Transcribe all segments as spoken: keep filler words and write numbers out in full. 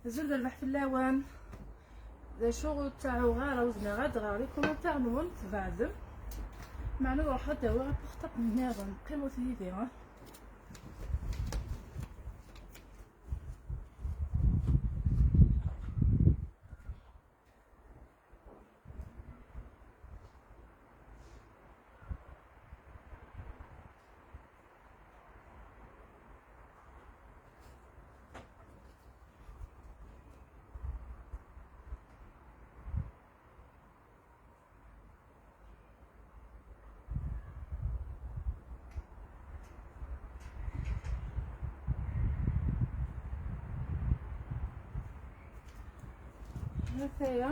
Azul d rrbeḥ fell-awen. D acu ur ttaɛuɣ ara, ur zmireɣ ad ɣreɣ les commentaires-nwen, tbeɛdem. Meɛna ad ruḥeɣ ad d-awiɣ apuxṭaṭ nniḍen. Qqimet yid-i, ha? Hataya.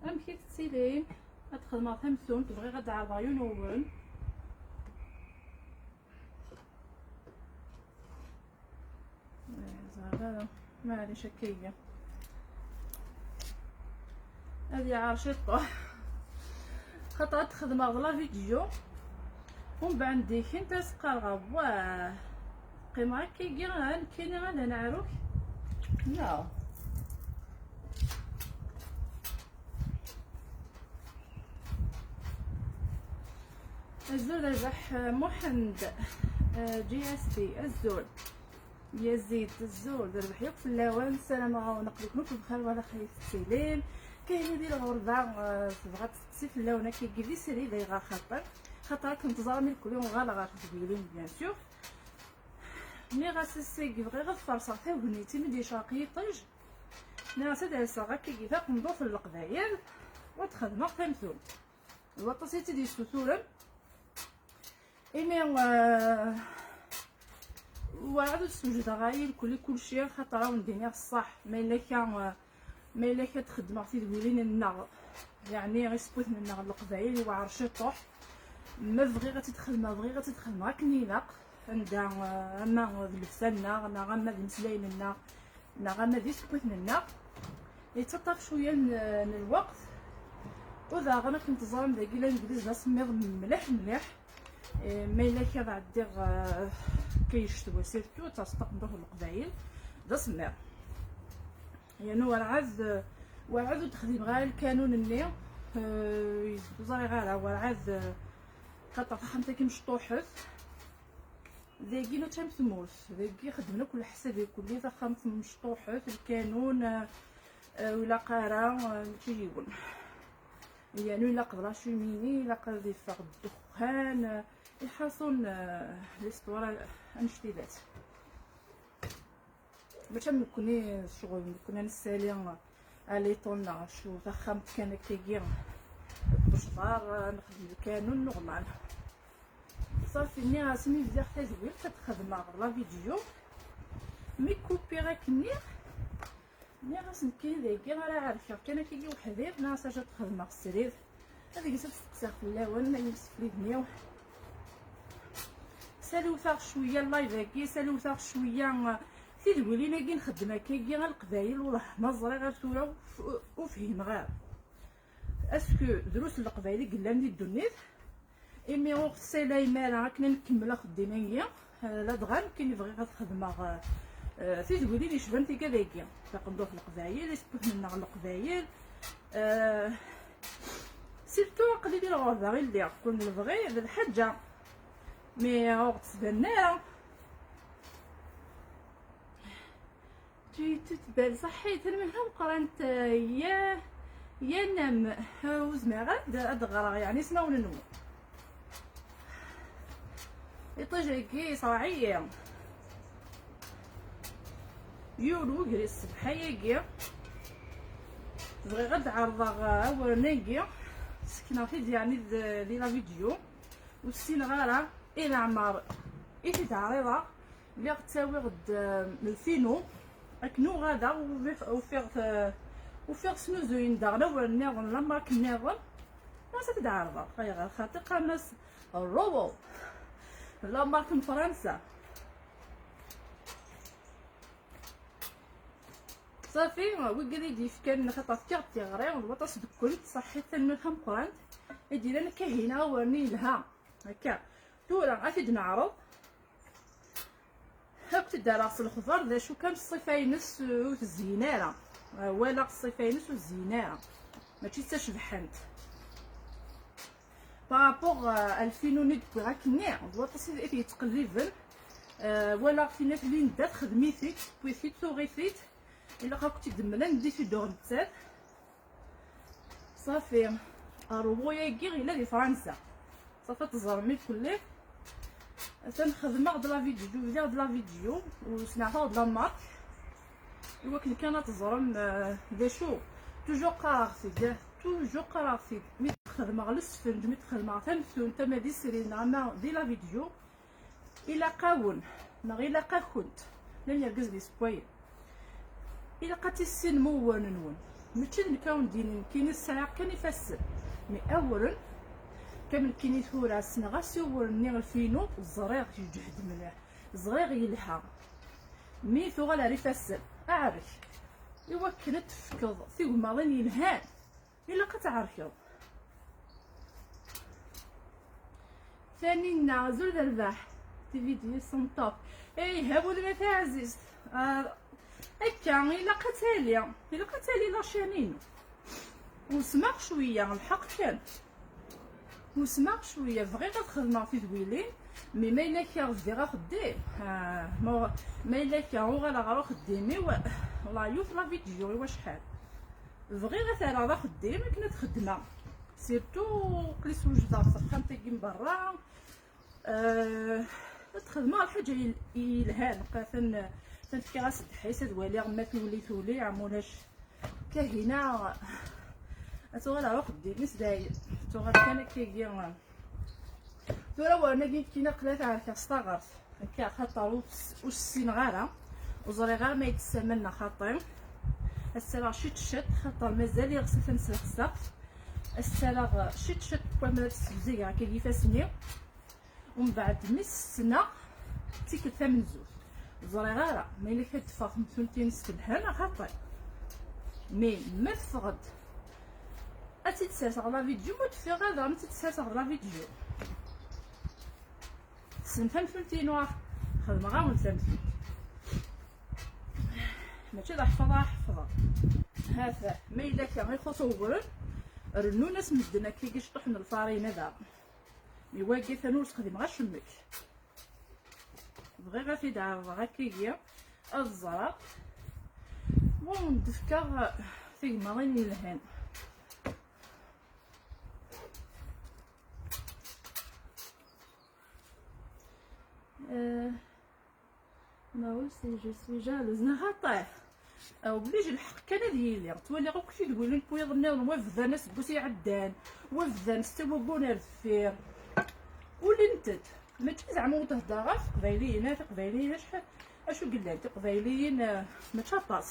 Amek i tettilim? Ad xedmeɣ tamtunt, bɣiɣ ad d-ɛerḍeɣ yiwen uwren. Ẓriɣ ara. Maɛlic, akka iga. Ad yaɛer ciṭuḥ. Xaṭer ad xedmeɣ d la vidéo. Umbeɛd dikint as qqareɣ, wah, qqimeɣ akka iga, ha nekkini ad neɛruk. No. Azul d rrbeḥ, Muḥend, eh, G S D, azul. Yazid, azul d rrbeḥ yakk fell-awen, ssarameɣ-awen aql-iken akk bxir wala xir tettilim. Kayni di lɣerba, eh, tebɣa ad tetti fell-awen akka di srid, ayɣer xaṭer? Xaṭer akken teẓram irkelli uɣaleɣ ɣer tedwilin, bien sûr. Nniɣ-as ass-agi bɣiɣ ad farṣeɣ tagnit imi d-yecreq yiṭij. Nniɣ-as ad alseɣ akkagi taqendurt n Leqbayel, u ad xedmeɣ tamtunt. D waṭas i tt-id-yessuturen. Imi, eh, werɛad ur d-swejdeɣ ara irkelli kulci, xaṭer ad wen-d-iniɣ ṣṣeḥ, ma yella akka, eh, ma yella akka ad xedmeɣ tidwilin-nneɣ, yeɛni isewwiten-nneɣ n Leqbayel, yewɛer ciṭuḥ. Ma bɣiɣ ad tt-id-xedmeɣ, bɣiɣ ad tt-id-xedmeɣ akken ilaq, anda, eh, ama d llebsa-nneɣ, neɣ ama d imeslayen-nneɣ, neɣ ama d isewwiten-nneɣ, yettaṭṭaf cwiya n, n lweqt. U daɣen akken teẓram dagi Langliz d asemmiḍ mliḥ mliḥ. Eh, ma yella akka ad ɛeddiɣ, eh, akka yeccetwa surtout, ad taseḍ taqendurt n Leqbayel d asemmiḍ. Yernu werɛad, werɛad ur d-xdimeɣ ara lkanun-nni, eh, ur ẓriɣ ara, werɛad, eh, xaṭer taxxamt-agi mecṭuḥet. Dagi mačči am tmurt, dagi xeddmen akk leḥsab irkelli, taxxamt mecṭuḥet, lkanun, eh, eh, ur ilaq ara, eh, mačči yiwen. Yeɛni ur ilaq d la cheminée, ilaq ad iffeɣ ddexxan, eh, iḥaṣun, eh, l'histoire annect-ilat. Mačči am nekkni ccɣel, nekkni ad nessali aliṭun neɣ acu, taxxamt kan akkagi, deg ucḍar, nexdem lkanun normal. Ṣafi, nniɣ-as mi bdiɣ tadwilt ad xedmeɣ la vidéo, mi kupiɣ akkenni, nniɣ-as nekkini dagi ara ɛerkeɣ kan akkagi weḥd-i, nniɣ-as acu ad xedmeɣ srid. Ad gis ad steqsiɣ fell-awen, ay imsefliden-iw. Saliwteɣ cwiya live-agi, saliwteɣ cwiya, eh, tidwilin-agi nxeddem akkagi a Leqbayel, wellah ma ẓriɣ ar tura ur f-, ur fhimeɣ ara. Est-ce que drus n Leqbayel i yellan di ddunit? Imi ur ɣ-tessalayem ara akken ad nkemmel axeddim-agi, eh, ladɣa nekkini bɣiɣ ad xedmeɣ, eh, eh, tidwilin yecban tigad-agi, taqendurt n Leqbayel, isewwiten-nneɣ n Leqbayel, eh, surtout aql-i di lɣerba i lliɣ, kun lebɣi d lḥaǧa, mais ur ɣ-d-tbanen ara. Tu, tu tbal, ṣaḥḥit, lmihna meqqrant, ya, ya nam, ur zmireɣ ad, ad ɣreɣ, yeɛni ismawen-nwen. Iṭij-agi yesreɛ-iyi. Yiwen wegris ṣṣbeḥ-agi. Bɣiɣ ad d-ɛerḍeɣ awren-agi. Sekneɣ-t-id, yeɛni, d, di la vidéo. Ur ssineɣ ara i leɛmer i t-id-ɛriḍeɣ. Lliɣ ttawiɣ-d, eh, lfinu akken uɣadeɣ, ufiɣ, ufiɣ, eh, ufiɣ snuzuyen daɣen awren nniḍen, la marque nniḍen. Ɣas ad t-id-ɛerḍeɣ. Ayɣer? Xaṭi qqaren-as Robo, la marque n Fransa. Ṣafi, wigad i d-yefkan xaṭer fkiɣ-d tiɣri d waṭas deg-kent, ṣaḥḥit, tanemmirt tameqqrant. I d-yennan akka hina awren-nni yelha. Akka. Tura, ad t-id-neɛreḍ. Akk-t-id-rreɣ s lexbar, d acu kan ṣṣifa-ines ur tezyin ara. Walaɣ ṣṣifa-ines ur tezyin ara. Mačči d tacebḥant. Par rapport, euh, ar lfinun i d-wwiɣ akkenni, d waṭas i, i t-yettqelliben. Euh, walaɣ tinna Linda texdem-it-id, tewwi-t-id, tuɣ-it-id. Ilaq akk tt-id-mlan, d ifiduɣ nettat. Ṣafi, ṛṛwu-agi yella di Fransa. Ṣafi ad teẓrem irkelli. Atan xedmeɣ-d la vidéo, bdiɣ-d la vidéo, u sneɛteɣ-d la marque. Iwakken kan ad teẓrem, euh, d acu. Toujours qqareɣ-t-id, toujours qqareɣ-t-id. Mi d-xedmeɣ lesfenǧ, mi d-xedmeɣ tamtunt, ama d isri neɣ ama di la vidéo, ilaq-awen, neɣ ilaq-akent, llan yergazen isewwayen. Ilaq ad tissinem uwren-nwen. Mačči d nekk awen-d-yinin nekkini sɛiɣ kan ifassen. Mi awren, kam nekkini tura ssneɣ-as i uwren-nni lfinu, ẓriɣ yeǧhed mliḥ, ẓriɣ yelha. Mi tuɣal ar ifassen, aɛrek. Iwakken ad tefkeḍ tigmaḍin yelhan, ilaq ad tɛerkeḍ. Taninna, azul d rrbeḥ. Tividi sont top. Ih, a welma taɛzizt. Ah, akka, ilaq ad tali. Ilaq ad tali la chaîne-inu. Usmeɣ cwiya, lḥeqq kan. Usmeɣ cwiya, bɣiɣ ad xedmeɣ tidwilin, mi ma yella kra bdiɣ axeddim. Ah, ma, ma yella kra uɣaleɣ ɣer uxeddim-iw, la youth la vidéo i wacḥal. Bɣiɣ ad t-rreɣ d axeddim akken ad t-xedmeɣ. Surtout aql-i swejdeɣ s texxamt-agi n berra. Euh, ad xedmeɣ lḥaǧa yel-, yelhan. Atan, atan fkiɣ-as ddḥis ad waliɣ ma tuli tuli, am ulac Kahina ad tuɣal ɣer uxeddim-is dayen. Tuɣal kan akkagi. Tura wernagi nekkini aql-i ad ɛerkeɣ s taɣert. Akka, axaṭer ur s-, ur ssineɣ ara. Ur ẓriɣ ara ma yettessaman neɣ xaṭi. Ad s-rreɣ ciṭ ciṭ, xaṭer mazal iɣes atan s lexṣabt. Ad s-rreɣ ciṭ ciṭ, wamma ad ssewzigeɣ akka ifassen-iw. Umbeɛd mi s-ssneɣ, d tikkelt tamenzut. Ur ẓriɣ ara ma yella ad d-teffeɣ temtunt-ines telha neɣ xaṭi. Mi ma teffeɣ-d, ad tt-id-serseɣ la vidéo, ma ur d-teffiɣ ara daɣen ad tt-id-serseɣ la vidéo. Tessnem tamtunt-inu, ah, xedmeɣ-awen tamtunt. Mačči d aḥefḍ ara ḥefḍeɣ. Hata, ma yella kra ixuṣ uwren, rennun-as medden akka i yiceṭṭuḥen n lfarina daɣen. Mi wagi atan ur sexdimeɣ acemmek. Bɣiɣ ad t-id-ɛerḍeɣ akkagi, ad ẓreɣ. Wa wen-d-fkeɣ tigmaḍin yelhan. Euh, moi aussi, je suis jalouse. Neɣ xaṭi? Oblige, lḥeqq kan ad yili. Ttwaliɣ akk tidwilin n wiyaḍ nniḍen, wa bdan aseggas iɛeddan, wa bdan s tawagun ar deffir. Ulint-d. Mačči zeɛma ur d-heddreɣ ɣef teqbayliyin, ah, tiqbayliyin acḥal, acu yellan, tiqbayliyin, eh, mačči aṭas.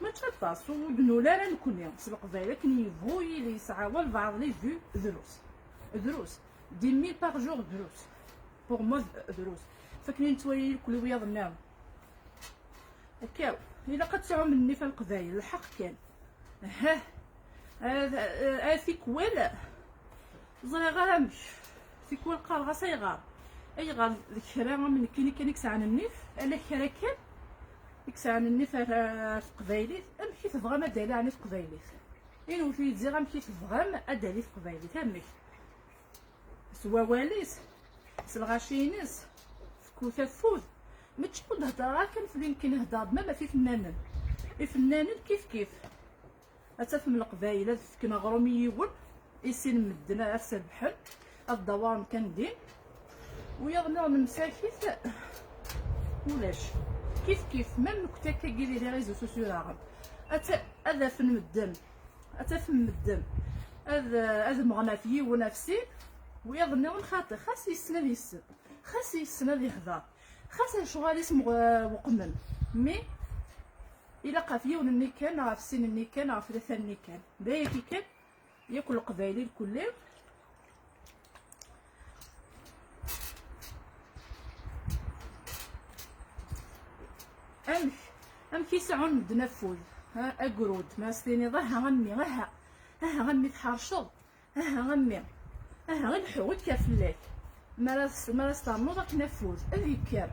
Mačči aṭas, ur d-nuli ara nekkni s leqbayel akken yebɣu yili, yesɛa walbeɛḍ les vues, drus. Drus. Dix mille par jour, drus. Pour moi, d-, drus. Fakken i nettwali irkelli wiyaḍ nniḍen. Akka, ilaq ad tesɛum nnif a leqbayel, lḥeqq kan. Hah. A, a, a tikwal, ẓriɣ ara amek. Tikwal qqareɣ-as ayɣer. Ayɣer d kra am nekkini kan i yesɛan nnif, ala kra kan i yesɛan nnif ar, ar teqbaylit. Amek i tebɣam ad d-ali ɛni teqbaylit? Inwet-iyi-d ziɣ amek i tebɣam ad d-ali teqbaylit, amek? S wawal-is, s lɣaci-ines, fkut afud. Mačči ur d-heddreɣ ara kan fell-i nekkini, heddreɣ-d ma ɣef ifennanen. Ifennanen kif kif. Ad tafem leqbayel ad fken aɣrum i yiwen, i sin n medden ad s-rebḥen, ad dawaren kan din. Wiyaḍ nniḍen msakit, ulac. Kif kif, même nekkni akkagi di les réseaux sociaux daɣen. Ad ta-, ad afen medden, ad tafem medden ad, ad mmɣen ɣef yiwen, ɣef sin, wiyaḍ nniḍen xaṭi, xas yessen ad yessen, xas yessen ad yehder, xas lecɣal-is mɣ-, weqmen. Mi ilaq ɣef yiwen-nni kan, ɣef sin-nni kan, ɣef tlata-nni kan. D ayagi kan, yakk leqbayel irkelli. Amek, amek i seɛɛun medden afud, ha, agrud, ma as-tiniḍ, aha a mmi, aha, aha a mmi tḥerceḍ, aha a mmi, aha lḥu, ad kker fell-ak. Mi ara s-, mi ara s-ternuḍ akken afud, ad yekker.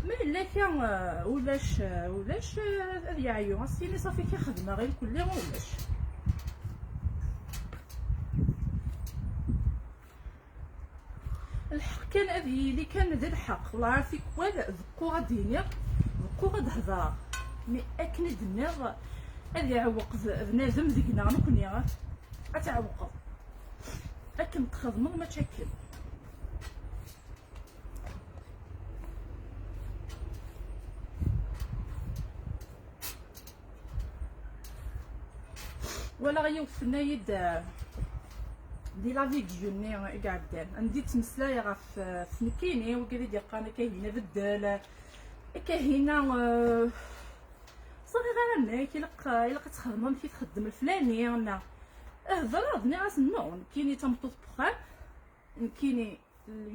Ma yella kra, eh, ulac, eh, ulac, eh, ad yeɛyu. As-yini safi kan xedmeɣ irkelli ulac. Lḥeqq kan ad yili kan d lḥeqq. Wellah ar tikwal beqquɣ ad d-iniɣ, beqquɣ ad d-hedreɣ. Mi akken i d-nniɣ, ad iɛewweq b-, bnadem deg-neɣ nekkni. Ad tɛewqeḍ. Akken txedmeḍ mačči akken. Walaɣ yiwet tenna-yi-d, eh, di la vidéo-nni i iɛeddan, anda i ttmeslayeɣ ɣef, eh, ɣef nekkini, wigad i d-yeqqaren akka hina beddel, akka hina, eh, ẓriɣ ara nekk, ilaq, ilaq ad txedmeḍ amek i txeddem leflani, neɣ hedreɣ-d, nniɣ-as no, nekkini d tameṭṭut n wexxam, nekkini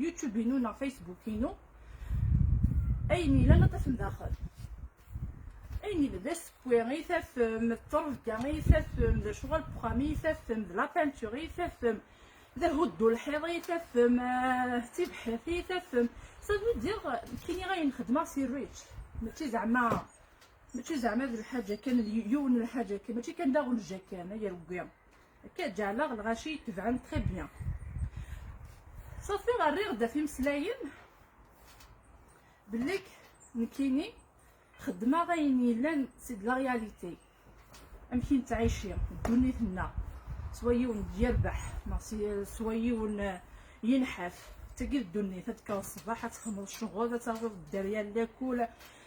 YouTube-inu neɣ Facebook-inu, ayen yellan ad t-tafem daxel. Ayen yellan d asewwi i tafem, d ṭṭrebga i tafem, d lecɣal n wexxam i tafem, d la peinture i tafem, d ahuddu n lḥiḍ i tafem, ah, d tibḥirt i tafem. Ça veut dire, nekkini ayen xeddmeɣ c'est riche. Mačči zeɛma, mačči zeɛma d lḥaǧa kan, d yiwen n lḥaǧa kan, mačči kan d aɣenja kan, ay arewwi. Akka ǧeɛleɣ lɣaci yetebɛen très bien. Safi rriɣ-d ɣef imeslayen belli nekkini xeddmeɣ ayen yellan c'est de la réalité. Amek i nettɛici ddunit-nneɣ, swa yiwen d-yerbeḥ neɣ s-, swa yiwen, eh, yenḥaf. Tagi d ddunit, ad tekkreḍ ṣṣbeḥ, ad txedmeḍ ccɣel, ad tawiḍ dderya n lakul,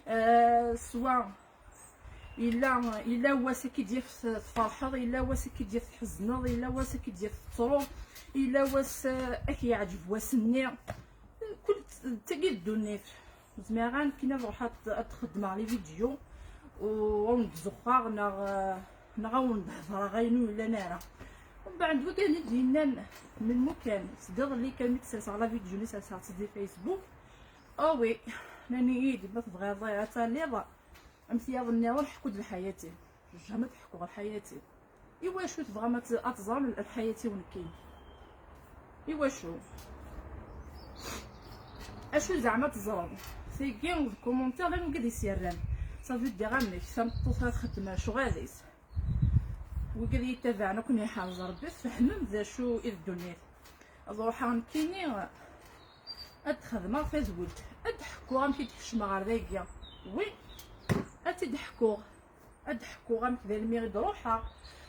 eh, swa Yella, yella wass ad k-id-yaf tferḥeḍ, yella wass ad k-id-yaf tḥezneḍ, yella wass ad k-id-yaf tettruḍ, yella wass, eh, ad k-yeɛǧeb wass-nni. Kul d tagi d ddunit. Ur zmireɣ ara nekkini ad ruḥeɣ ad, ad xedmeɣ les vidéos u ad wen-d-zuxxeɣ neɣ, eh, neɣ ad wen-d-hedreɣ ayen ur yellan ara. Mbeɛd wigad i d-yennan melmi kan, seg iḍelli kan mi d-serseɣ la vidéo-nni serseɣ-tt di Facebook. Oh oui, nnan-iyi-d ma tebɣiḍ ad taliḍ am tiyaḍ nniḍen, ḥku-d lḥayati. Jamais ad ḥkuɣ lḥayati. Iwacu tebɣam ad t-, ad teẓrem lḥayati-w nekkini? Iwacu? Acu zeɛma ad teẓrem? Tigi d commentaire, llan wigad i s-yerran. Ça veut dire amek, tameṭṭut ad txeddem lecɣal-is. Wigad i yi-ttabaɛen akk, ad ken-yeḥrez Rebbi, tfehmem d acu i d ddunit. Ad ruḥeɣ nekkini ad d-xedmeɣ tazwelt, ad d-ḥkuɣ amek i d-kecmeɣ ɣer dagi. Oui, ad tt-id-ḥkuɣ, ad d-ḥkuɣ amek d almi i d-ruḥeɣ,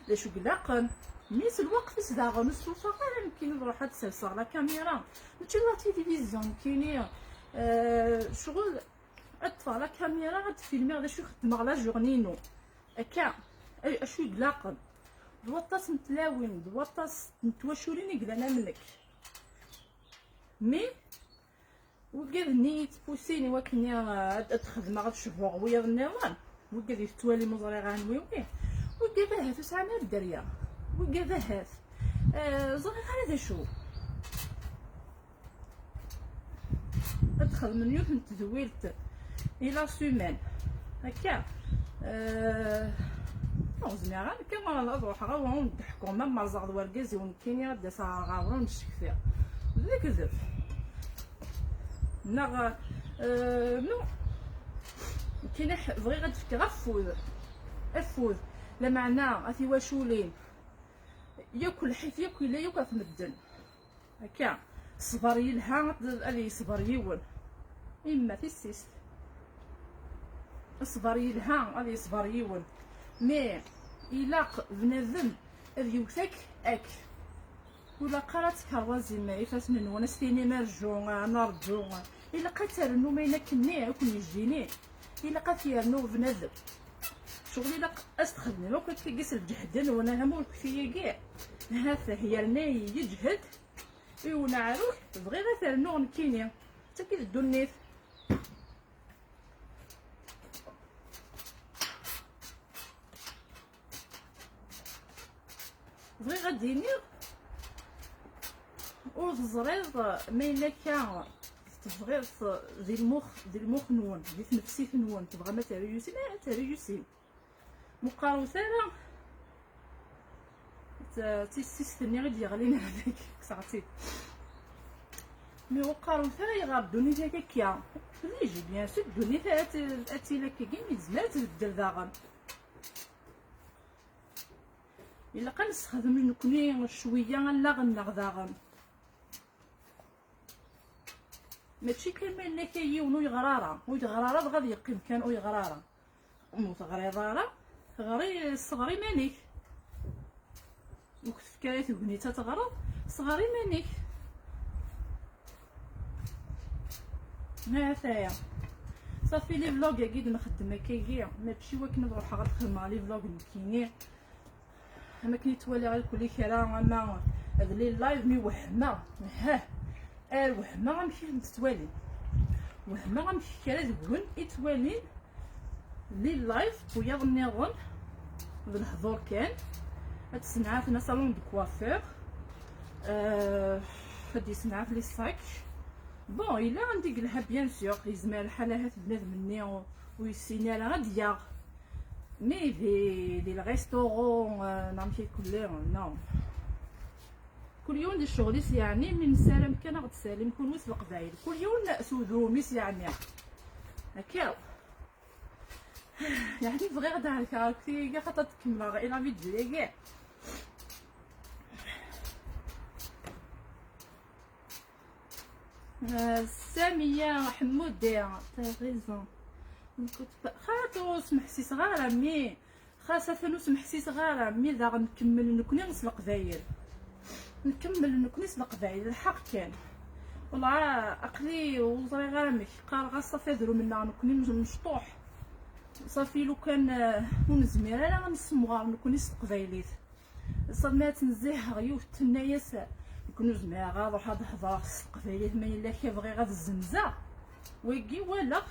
d acu i ilaqen. Mi s lweqt-is daɣen ur stufaɣ ara nekkini ad ruḥeɣ ad d-serseɣ la caméra. Mačči d la télévision nekkini, euh, ccɣel ad ṭṭfeɣ la caméra ad d-filmiɣ d acu i xeddmeɣ la journée-inu. Akka, ay, acu i ilaqen. D waṭas n tlawin, d waṭas n twaculin i yellan am nekk. Mi wigad-nni yettpusin i wakken ad, ad xedmeɣ, ad cebḥeɣ wiyaḍ nniḍen, wigad i tettwalim ur ẓriɣ anwi wi, wigad ahat ur sɛan ara dderya, wigad ahat, eh, ẓriɣ ara d acu. Ad xedmen yiwet n tedwilt i la semaine. Akka, eh, ur zmireɣ ara kan ad ruḥeɣ ad wen-d-ḥkuɣ, ma merẓeɣ d wergaz-iw nekkini ad d-aseɣ ɣer ɣur-wen ad ccektiɣ. D lekdeb. Neɣ, eh, non. Nekkini ḥ-, bɣiɣ ad d-fkeɣ afud. Afud. Lameɛna, a tiwaculin. Yakk lḥif, yakk yella, yakk ɣef medden. Akka, ṣṣber yelha ad, ad yeṣber yiwen. Yemma tissist. Ṣṣber yelha ad yeṣber yiwen. Mais ilaq bnadem ad yewwet akk, akk. Ur ilaq ara ad tkerwazim ifassen-nwen, ad s-tinim rju, ad nerju. Ilaq ad ternu ma ayen akkenni, ad ken-yejjini. Ilaq ad t-yernu bnadem. Ccɣel ilaq ad s-txedmem akk akkagi s lǧehd-nwen, aha ma ur kfi-agi. Ahat yerna yeǧhed, iwen aɛrur, bɣiɣ ad t-rnuɣ nekkini. D tagi d ddunit. Bɣiɣ ad d-iniɣ, ur teẓriḍ ma yella akka tebɣiḍ di lmux, di lmux-nwen, di tnefsit-nwen, tebɣam ad terruyusim, ah, ad terruyusim. Meqqarut ara, d tissist-nni i d-yeɣlin ar dagi, kkseɣ-tt-id. Mi ur qqarut ara yeɣɣar ddunit akka akka. Privilégié, bien sûr, ddunit ad, ad tili akkagi, mi tezmer ad tbeddel daɣen. Ilaq ad nessexdem nekni cwiya allaɣ-nneɣ daɣen. Mačči kan ma yella kan yiwen ur yeɣri ara, ur yeɣri ara dɣa ad yeqqim kan ur yeɣri ara. Ma ur teɣriḍ ara, ɣri, sɣer iman-ik. Ur k-tefka ara tegnit ad teɣreḍ, sɣer iman-ik. Ha-t-aya. Safi les vlogs-agi d-nxeddem akkagi, mačči wakken ad ruḥeɣ ad xedmeɣ les vlogs nekkini. Am akken i ttwaliɣ irkelli kra, ama d les lives, mi wehmeɣ, hah, ar wehmeɣ amek i ten-ttwalin. Wehmeɣ amek kra deg-wen i ttwalin les lives n wiyaḍ nniḍen, d lehdur kan. Ad tessenɛaten asalon de coiffeur, euh, ad yessenɛat les sacs. Bon, yella anda i yelha, bien sûr, yezmer lḥal ahat bnadem-nni ur yessin ara ad yaɣ. Mais di, di lrestaurant, euh, neɣ amek i kulli, non. Kul yiwen di ccɣel-is, yeɛni, mi nessaram kan ad ɣ-d-tessalim kunwi s leqbayel. Kul yiwen s udrum-is, yeɛni. Akka. Yeɛni bɣiɣ ad d-ɛerkeɣ akk tiyagi, xaṭer ad kemmleɣ i la vidéo-yagi. Euh, Samia Ḥemmudi, t'as raison. Écoute pas. Xaṭi ur smeḥsiseɣ ara, mi xas atan ur smeḥsiseɣ ara, mi daɣen nkemmel nekni s leqbayel. Nkemmel nekni s leqbayel, lḥeqq kan. Wellah, aql-i ur ẓriɣ ara amek. Qqareɣ-as safi adrum-nneɣ nekni mec-, mecṭuḥ. Safi lukan, euh, ur nezmir ara ad nessemɣer nekni s teqbaylit. Ṣṣadma ad tt-nziheɣ, yiwet tenna-yas, nekk ur zmireɣ ad ruḥeɣ ad hedreɣ s teqbaylit, ma yella kra bɣiɣ ad zzenzeɣ. Wagi walaɣ,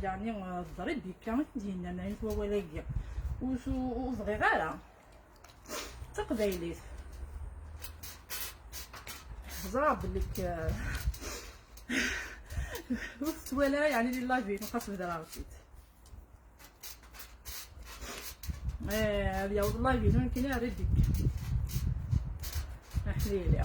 yeɛni, d Rebika i d-yennan ayen wawal-agi. Ur, ur, ur bɣiɣ ara. D taqbaylit. Ẓriɣ belli k-, ur tettwali ara, yeɛni, di live-inu, xas bedreɣ-tt-id. Eh, ad yaweḍ live-inu nekkini ar Rebika. Aḥlili.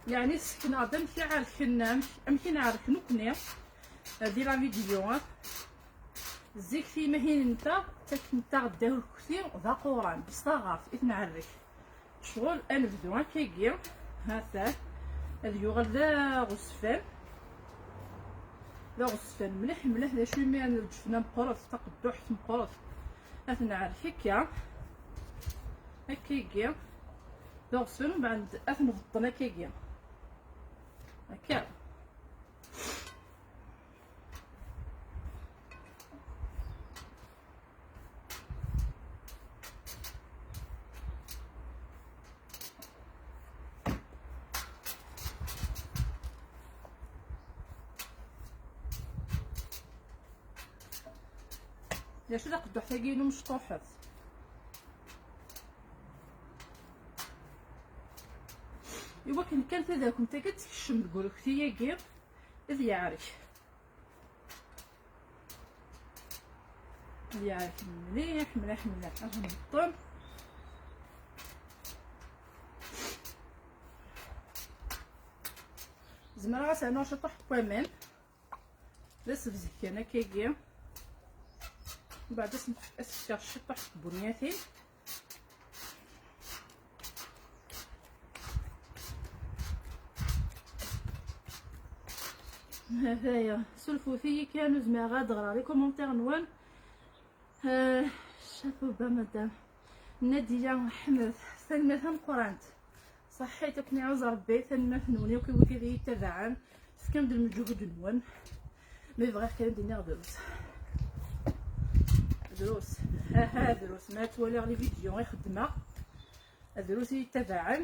Yeɛni ssekneɣ-d amek i ɛerken, amek, amek i nɛerk nekkni, eh, di la vidéo, eh. Zik timahin-nteɣ ttakent-aɣ-d akukti d aquran, s taɣaft i t-nɛerrek. Ccɣel ad nebdu akkagi, ha-t-an, ad yuɣal d aɣezfan, d aɣezfan mliḥ mliḥ, d acu imi lǧefna meqqret, taqedduḥt meqqret, ad t-nɛerk akka, akkagi, d aɣezfan, umbeɛd ad t-nbeṭṭen akkagi, akka. D acu taqedduḥt-agi-inu mecṭuḥet? Iwakken kan tadakent-agi ad tekcem deg urekti-agi, ad yeɛrek. Ad yeɛrek mliḥ, mliḥ, mliḥ. Ad nbeṭṭel. Zemreɣ ad s-rnuɣ ciṭuḥ n waman. D asebzeg kan akkagi. Mbeɛd ad s-, ad s-fkeɣ ciṭuḥ n tbunyatin. Hataya, surfet-iyi kan, ur zmireɣ ad ɣreɣ les commentaires-nwen. Ah, chapeau bas, madame. Nadiya Ḥmed, tanemmirt tameqqrant. Ṣaḥḥit, ad ken-iɛuzz Rebbi, tanemmirt-nwen akk i wigad i yi-ttabaɛen. Tefkam-d lmeǧhud-nwen. Mi bɣiɣ kan ad d-iniɣ drus. Drus. Aha, drus. Ma twaliɣ les vidéos i xeddmeɣ. Drus i yi-ttabaɛen.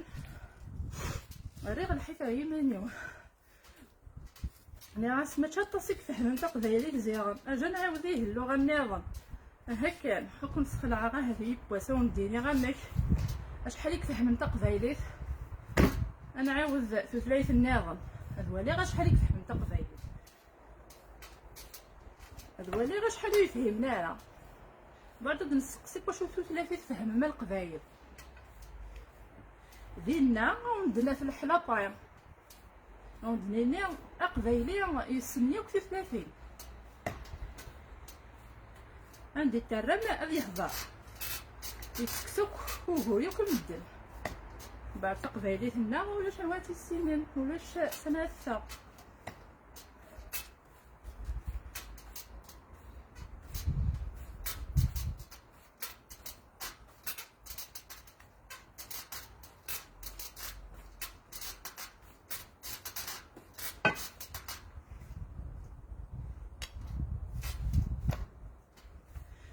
Rriɣ lḥif ɣer yiman-iw. Nniɣ-as mačči aṭas i ifehmen taqbaylit ziɣen. Aja nɛiwed ihi lluɣa nniḍen. Aha kan, ad ken-sxelɛeɣ ahat yiwwas, ad wen-d-iniɣ amek, acḥal i ifehmen taqbaylit. Ad nɛiwed tutlayt nniḍen. Ad waliɣ acḥal i ifehmen taqbaylit. Ad waliɣ acḥal ur yefhimen ara. Bɣiɣ ad nesteqsi wacu tutlayt i tfehmem a Leqbayel. Dinna, undna f leḥla après. Undnini, aqbayli yessen yakk tutlatin. Anda i terram ad yehder. Yekkes akk ugur yakk i medden. Mbeɛd taqbaylit-nneɣ ulac anwa tt-yessinen, ulac sana ad teffeɣ.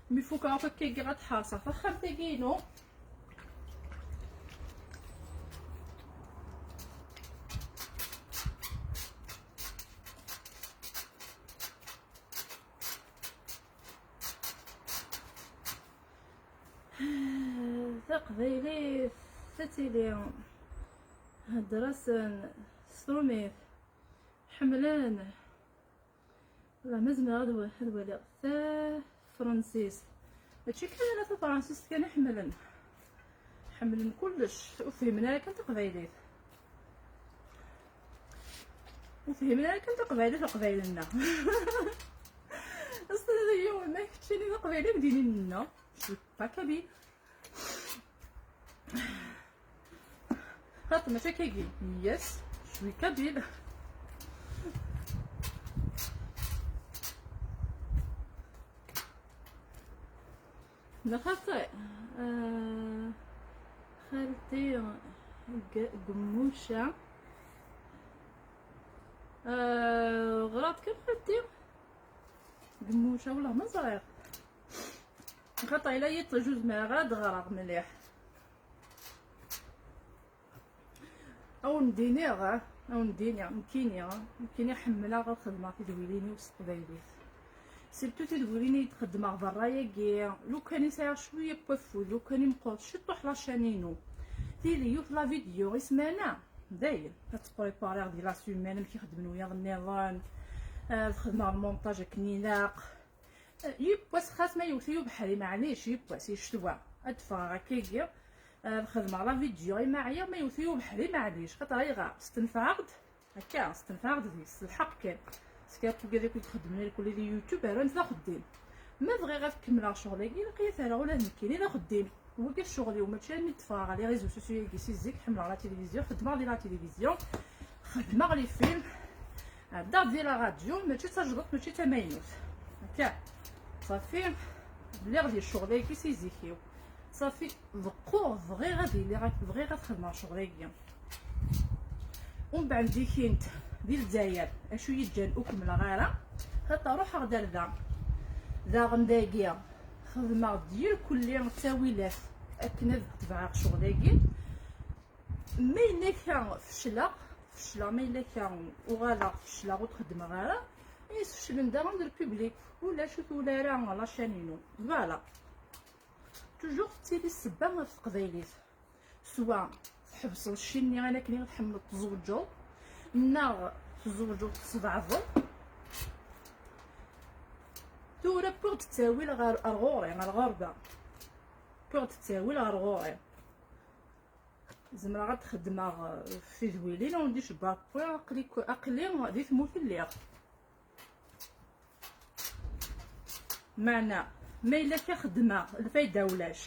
Mi fukeɣ akk akka, ad ḥerṣeɣ taxxamt-agi-inu. Taqbaylit tettili hedder-asen s trumit, ḥemmlen. Wala ma zemreɣ ad wa-, ad waliɣ tafransist. Mačči kan ala tafransist kan i ḥemmlen. Ḥemmlen kullec, ur fhimen ara kan taqbaylit. Ur fhimen ara kan taqbaylit, leqbayel-nneɣ. Ass-a, ma keččini d aqbayli, d inin-nneɣ. Je suis pas kabyle. Xaṭer mačči akkagi. Yes, je suis kabyle. Neɣ xaṭi, euh, xalti G-, Gemmuca. Euh, ɣrat kan xalti Gemmuca, wala ma ẓriɣ. Xaṭer ila yiṭij ur zmireɣ ad ɣreɣ mliḥ. Awen-d-iniɣ, awen-d-iniɣ, nekkini, nekkini ḥemmleɣ ad xedmeɣ tidwilin-iw s teqbaylit. Surtout tidwilin i d-xeddmeɣ berra-yagi, lukan i sɛiɣ cwiya n wafud, lukan i meqqret ciṭuḥ la chaîne-inu. Tili yiwet la vidéo i ssmana, dayen, ad tt-prépariɣ di la semaine, amek i xedmen wiyaḍ nniḍen, ad xedmeɣ lmontaj akken ilaq. Yiwwas xas ma yewwet-iyi ubeḥri, maɛlic, yiwwas, i ccetwa. Ad d-ffɣeɣ akkagi, ad xedmeɣ la vidéo, i ma ɛyiɣ, ma yewwet-iyi ubeḥri, maɛlic. Xaṭer ayɣer? Stenfɛeɣ-d, akka, stenfɛeɣ-d deg-s, s lḥeqq kan. Parce que akk wigad akk i ixeddmen irkelli di YouTube, rran-t d axeddim. Ma bɣiɣ ad kemmleɣ ccɣel-agi, ilaq-iyi ad t-rreɣ ula d nekkini d axeddim. Wagi ccɣel-iw, mačči armi d-ffɣeɣ ɣer les réseaux sociaux-agi si zik, ḥemmleɣ la télévision, xeddmeɣ di la télévision, xeddmeɣ les films, ɛeddaɣ di la radio, mačči d tajdiṭ, mačči d tamaynut. Akka, ṣafi, lliɣ di ccɣel-agi si zik-iw. Ṣafi, beqquɣ, bɣiɣ ad iliɣ ak-, bɣiɣ ad xedmeɣ ccɣel-agi. Umbeɛd dikint di Lezzayer, acu yi-ǧǧan ur kemmleɣ ara, xaṭer ruḥeɣ-d ar da. Daɣen dagi, xedmeɣ-d irkelli ttawilat akken ad tebɛeɣ ccɣel-agi. Ma yella akka fecleɣ, fecleɣ, ma yella akka uɣaleɣ fecleɣ ur t-xeddmeɣ ara, i yesfeclen daɣen d lpiblik, ulac ur twala ara la chaîne-inu. Voilà. Toujours tettili ssebba ɣef teqbaylit. Swa tḥebseḍ cci-nni ayen akken i tḥemmleḍ tẓewǧeḍ, neɣ tẓewǧeḍ tesbeɛdeḍ. Tura wwiɣ-d ttawil ɣer, ɣer ɣur-i, ɣer ɣerba. Wwiɣ-d ttawil ɣer ɣur-i. Zemreɣ ad xedmeɣ, eh, tidwilin, ur d-icebba akk, aql-i, aql-i di tmurt lliɣ. Meɛna, ma yella akka xeddmeɣ, lfayda ulac.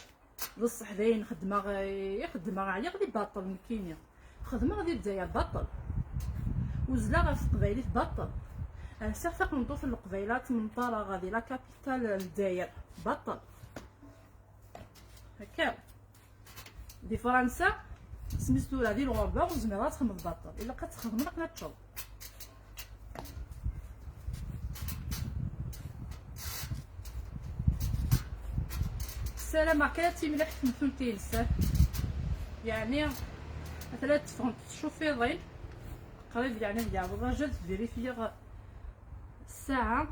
D ṣṣeḥ dayen xeddmeɣ, eh, i xeddmeɣ, ɛyiɣ di baṭel nekkini. Xeddmeɣ di Lezzayer baṭel. Uzzleɣ ɣef teqbaylit baṭel. Rsiɣ taqendurt n Leqbayel ad tmenṭareɣ di la capitale n Lezzayer baṭel. Akka. Di Fransa, isem-is tura di lɣerba, ur tezmireḍ ad txedmeḍ baṭel. Ilaq ad txedmeḍ akken ad teččeḍ. Ssarameɣ kan ad timliḥ temtunt-ines. Yeɛni, atan ad teffɣent tcufiḍin. Qrib yeɛni ad yeɛweḍ ajal, ad vérifier ssaɛa.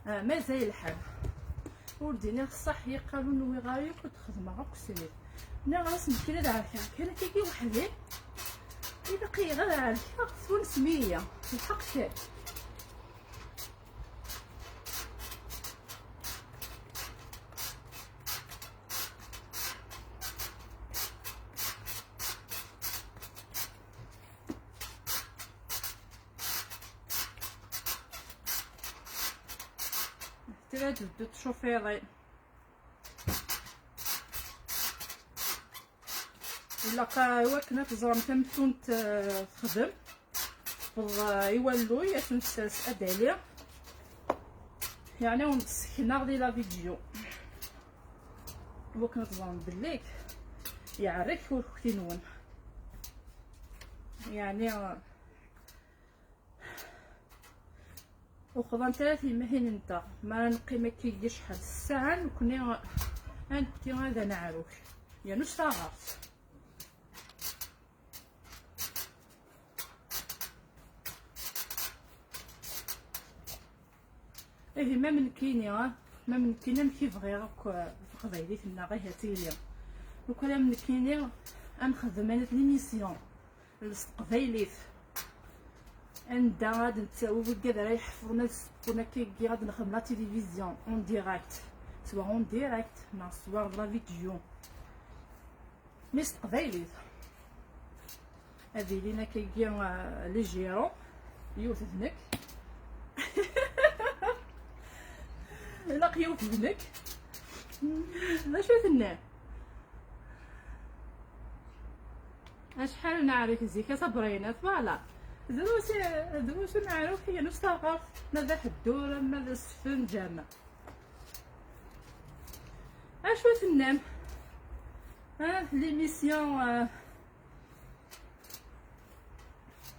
Ah, mazal lḥal. Ur d-iniɣ ṣṣeḥ, yeqqar ur nwiɣ ara yakk ad xedmeɣ akk srid. Nniɣ-as nekkini ad ɛerkeɣ kan akkagi weḥd-i. Ilaq-iyi ad ɛerkeɣ twanes meyya. Lḥeqq kan. Tella tbeddu tcufiḍin. Ilaq, ah, i wakken ad teẓrem tamettunt, ah, texdem. Tewweḍ, ah, i walluy, ad ten-tessers ad d-ali. Yeɛni ur d-sseknaɣ di la vidéo. I wakken ad teẓrem belli yeɛrek urkti-nwen. Yeɛni, ah, Ur xḍant ara tlemmaḥin-nteɣ. Mi ara neqqim akka i yecḥal ssaɛa, nekkni ad nekkti ad neɛruk. Yernu s taɣert. Ihi, ma nekkini, ah, ma nekkini amek i bɣiɣ akk, ah, taqbaylit-nneɣ, ihi ad tili. Lukan am nekkini, ad nexdem anat l'émission s teqbaylit. Anda ad nettawi wigad ara iḥefḍen ad sewwen akkagi, ad nexdem la télévision en direct, soit en direct neɣ soit la vidéo, mais s teqbaylit. Ad ilin akkagi, euh, les gérants, yiwet d nekk. Ilaq yiwet d nekk. D acu i tenniḍ? Acḥal neɛrek zik a Sabrina, twala. Drus, drus neɛrek, yernu s taɣert, ma d aḥeddur, ma d asfenǧ, ama. Acu tennam? Ah, l'émission, ah,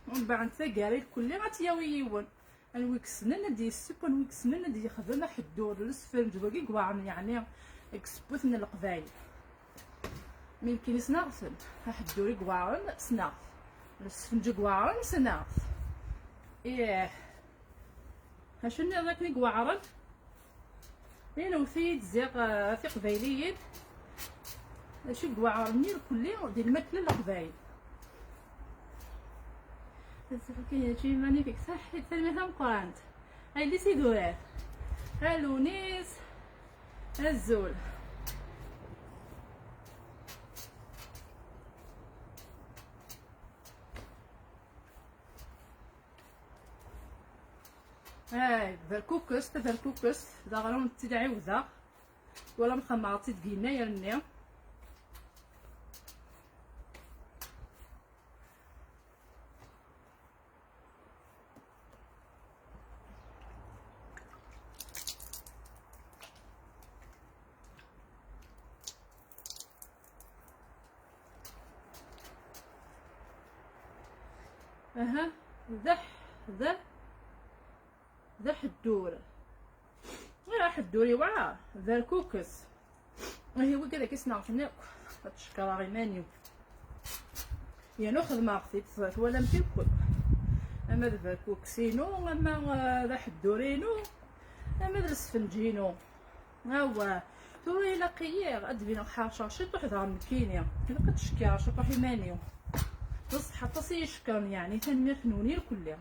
mbeɛd taggara lkulli ad tt-yawi yiwen. Anwi yessnen ad d-yesseww, anwi yessnen ad d-yexdem aḥeddur, lesfenǧ, wagi yewɛren, yeɛni, deg tsebbut n Leqbayel. Mi nekkini ssneɣ-ten, aḥeddur i yewɛren, ssneɣ-t. Lesfenǧ i yewɛren, ssneɣ-t. Ih. Acu nniḍen akken i yewɛren? Inewwet-iyi-d ziɣ, eh, tiqbayliyin. Acu i yewɛren irkelli di lmakla n Leqbayel. Azul, akken mačči iman-ik, saḥit, tanemmirt tameqqrant. Ay, yelli-s idurar. A Lunis. Azul. Ay, berkukes, taberkukest, d aɣrum d-tt-id-ɛiwdeɣ. Wala mxemmeɣ-tt-id deg yennayer-nni. Aha, d aḥ-, d a-, d aḥeddur. Ih, aḥeddur iwɛer, d berkukes. Ihi wigad akka ssneɣ-ten akk, ad cekkreɣ iman-iw. Yernu xedmeɣ-t-id, twalam-t akk. Ama d berkukes-inu, ama, eh, d aḥeddur-inu, ama d lesfenǧ-inu. Awah, tura ilaq-iyi ad d-bineɣ ḥerceɣ ciṭuḥ daɣen nekkini. Ilaq ad cekkreɣ ciṭuḥ iman-iw. D ṣṣeḥ aṭas i yi-cekkren, yeɛni tanemmirt-nwen irkelli.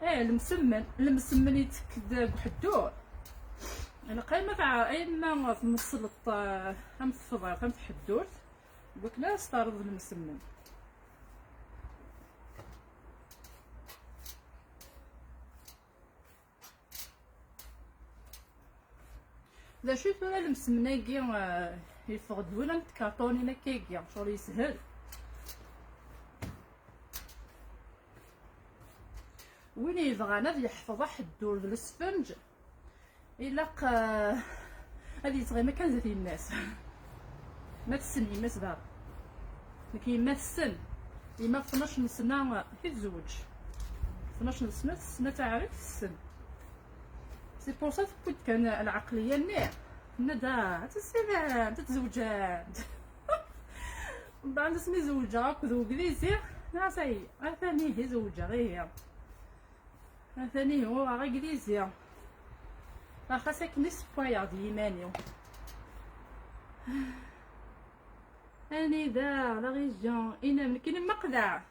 Eh, lemsemmen, lemsemmen yettekk-d deg uḥeddur. Ilaq ayen ma tɛer-, ayen ma tmeṣleḍ, eh, am tefḍart, am tḥeddurt, deg wakken ad as-terreḍ lemsemmen. D acu tura lemsemmen-agi, eh, yeffeɣ-d win am tkarṭunin akkagi, ccɣel yeshel. Win yebɣan ad yeḥfeḍ aḥeddur d lesfenǧ, ilaq, eh, ad yettɣimi kan zdat yemma-s. Ma tessen yemma-s daɣ. Nekk yemma tessen. Yemma tnac n sna i tezweǧ. Tnac n sna tessen ad taɛrek, tessen. C'est pour ça tewwi-d kan lɛeqliya-nni. Tenna-d, ah, ad tessinemt, ad tzewǧemt. Mbeɛd asmi zewǧeɣ akked wegdizi, ah, ça y est, atan ihi zewǧeɣ, ihi. Atan ihi uɣeɣ agdizi. Axas akken i ssewwayeɣ d yiman-iw. Anida, la région, inam, nekkini maqleɛ.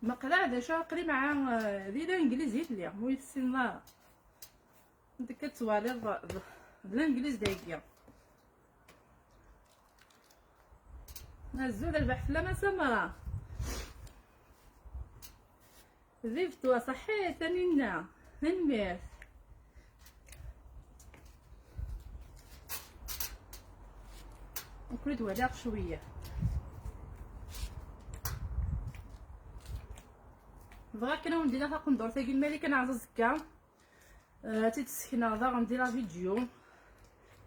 Meqleɛ d acu aqli mɛa, eh, di langliz i lliɣ, ur yi-tessineḍ ara. Nekk ad twaliḍ d, d langliz dagi. Azul, rrbeḥ fell-am a Samra. Vive toi, ṣaḥḥit, Taninna. Tanemmirt. Nekkni d walaɣ cwiya. Bɣiɣ kan ad wen-d-iniɣ taqendurt-agi n Malik Aneɛẓ azekka. Eh, ad tt-id-ssekneɣ daɣen di la vidéo.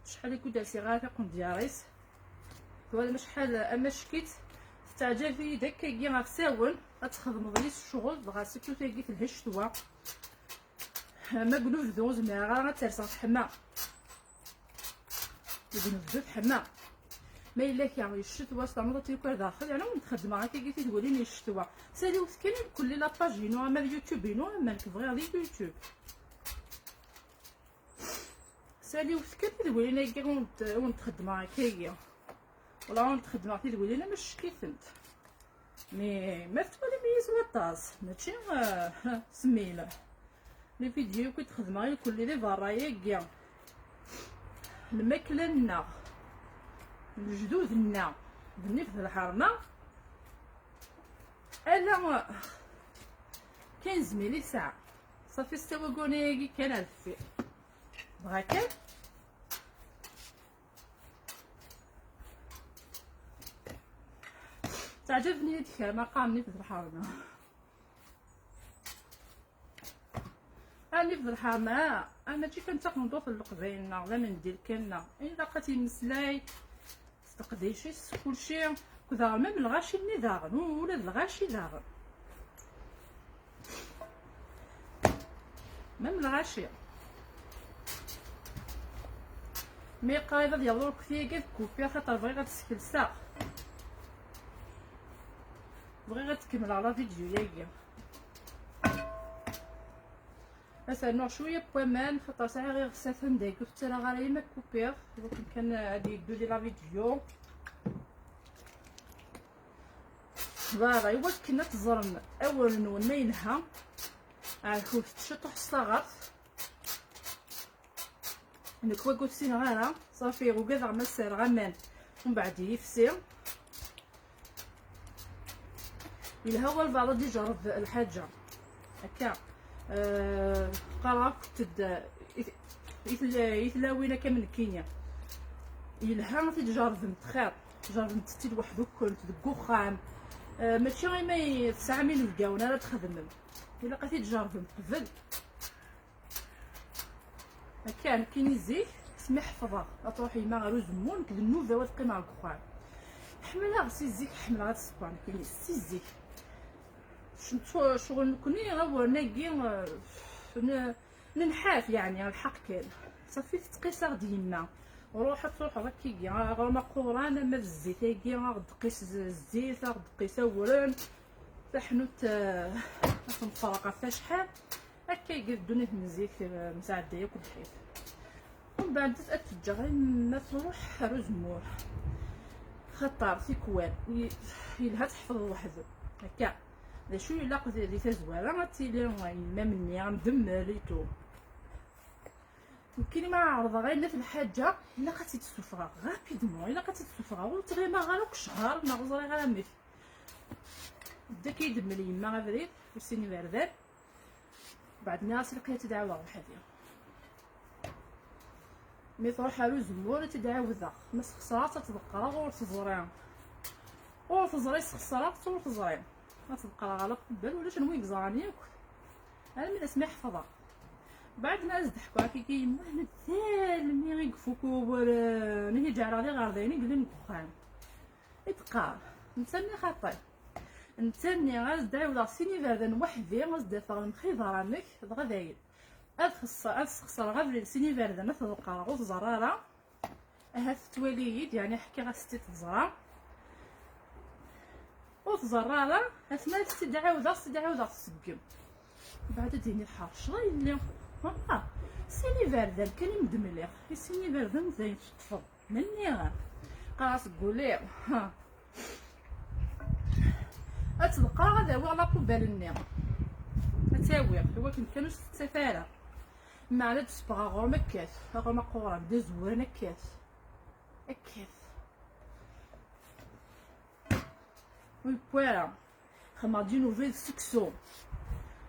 Acḥal i kud-rsiɣ ara taqendyar-is. Twalam acḥal amack-itt. Tettaɛǧab-iyi-d akkagi ɣef sawen. Ad txedmeḍ yis ccɣel, dɣa surtout tagi telha ccetwa. Ma deg unebdu ur zmireɣ ara ad tt-rseɣ teḥma. Deg unebdu teḥma. Ma yella kra yeccetwa s ternuḍ ad tt-yuker daxel, yerna ur n-txeddmeɣ akkagi tidwilin yeccetwa. Saliwet kan i mkelli la page-inu, ama d YouTube-inu, ama nekk bɣiɣ di YouTube. Saliwet kan tidwilin-agi ur n-, ur n-txeddmeɣ akkagi. Wala ur n-txeddmeɣ tidwilin ama ccek-itent. Mais ma tettwalim-iyi s waṭas, mačči, ah, s mille. Les vidéos akk i d-xedmeɣ irkelli di berra-agi, lmakla-nneɣ, lejdud-nneɣ, d nnif d lḥerma, ala quinze mille i tesɛa. Ṣafi, s tawaguni-agi kan ar deffir. Dɣa kan. Teɛǧeb-iyi-d kra ma qqaren nnif d lḥerma. Nnif d lḥerma, ah, mačči kan d taqendurt n Leqbayel-nneɣ, d amendil kan-nneɣ. Ilaq ad t-yemmeslay s teqdic-is, s kulci. Akked daɣen, même lɣaci-nni daɣen, u-, ula d lɣaci daɣen. Même lɣaci. Mi qrib ad yaweḍ urkti-agi ad kupiɣ, xaṭer bɣiɣ ad skelseɣ. Bɣiɣ ad kemmleɣ la vidéo-agi. Ad s-rnuɣ cwiya n waman, xaṭer sɛiɣ iɣes atan dagi, ur t-ttarraɣ ara i ma kupiɣ. Iwakken kan ad yeddu di la vidéo. Voilà, iwakken ad teẓrem awal-nwen ma yelha. Ɛerfut ciṭuḥ s taɣert. Nekk wagi ur t-ssineɣ ara, ṣafi, ugadeɣ ma sserɣ aman, mbeɛd yifsi. Yelha walbeɛḍ ad ijerreb lḥaǧa. Akka, eh, qqareɣ akk-d i, i, i tlawin akka am nekkini. Yelha ad t-id-jerrbemt xir. Jerrbemt-tt-id weḥd-nkent deg uxxam. Eh, mačči imi tesɛam inebgawen ara txedmem. Ilaq ad t-id-jerrbemt qbel. Akka, nekkini zik, asmi ḥefḍeɣ ad truḥ yemma ɣer uzemmur, nekk d nnuba-w ad qqimeɣ deg uxxam. Ḥemmleɣ si zik, ḥemmleɣ ad ssewweɣ nekkini si zik. Ccu-, ccɣel nekkni, awren-agi, eh, n-, nenḥaf, yeɛni, lḥeqq kan. Ṣafi, tettqis-aɣ-d yemma. Ruḥ ad truḥeḍ akkagi, ɣer-m aquran, ama d zzit-agi, ad ɣ-d-tqis z-, zzit, ad ɣ-d-tqis awren. Taḥnut, eh, ad tt-nferreq ɣef acḥal. Akka i d ddunit n zik, eh, nesɛedday akk lḥif. Umbeɛd ad teǧǧeɣ ma truḥ ɣer uzemmur. Xaṭer tikwal, y-, yelha ad tḥefḍeḍ weḥd-m. Akka. D acu ilaq di, di tazwara ad tili yemma-m-nni, am demmel et tout. Nekkini ma ɛerḍeɣ ayen at lḥaǧa, ilaq ad tt-id-ssufɣeɣ rapidement, ilaq ad tt-id-ssufɣeɣ, ur ttɣimaɣ ara akk ccher, neɣ ur ẓriɣ ara amek. Tedda akka i d-temmel yemma abrid, ur sin iberdan. Beɛd nniɣ-as ilaq ad tt-id-ɛawdeɣ weḥd-i. Mi truḥ ɣer uzemmur, ad tt-id-ɛawdeɣ. Ma sxeṣreɣ-tt, ad tt-ḍeqqreɣ ur teẓri. Ur teẓri sxeṣreɣ-tt, ur teẓri. Ad tt-ḍeqqreɣ ɣer lqebbal, ulac anwa i yeẓran yakk. Armi d asmi ḥefḍeɣ. Beɛd ma as-d-ḥkuɣ akka i yemma, d almi i ifuk wawal, eh, i ǧeɛleɣ d iɣerdayen i yellan deg uxxam. I d-qqar, netta-nni xaṭi. Netta-nni, ad s-d-ɛiwdeɣ sin iberdan weḥd-i, ad s-d-afeɣ lemxiḍer amek, dɣa dayen. Ad xeṣṣ-, ad sxeṣreɣ abrid sin iberdan, ad t-ḍeqqreɣ, ur t-ẓerr ara. Ahat tettwali-yi-d, yeɛni ḥkiɣ-as-tt-id teẓra. Ur tẓerr ara, asmi ad s-tt-id-ɛiwdeɣ, s-tt-id-ɛiwdeɣ tseggem. Mbeɛd ad d-tini tḥerceḍ a yelli. Ah, sin iberdan kan i m-d-mliɣ. I sin iberdan d ayen teṭṭfeḍ. Menni qqareɣ seg wul-iw. Ha. Ad tt-ḍeqqreɣ, ad awiɣ la poubelle-nni. Ad tt-awiɣ, i wakken kan ur s-tettaf ara. Meɛna ad d-sbeɣ aɣrum akkat, aɣrum aquran, d azewran akkat. Akkat. Ur yewwi ara. Xedmeɣ-d une nouvelle d seksu.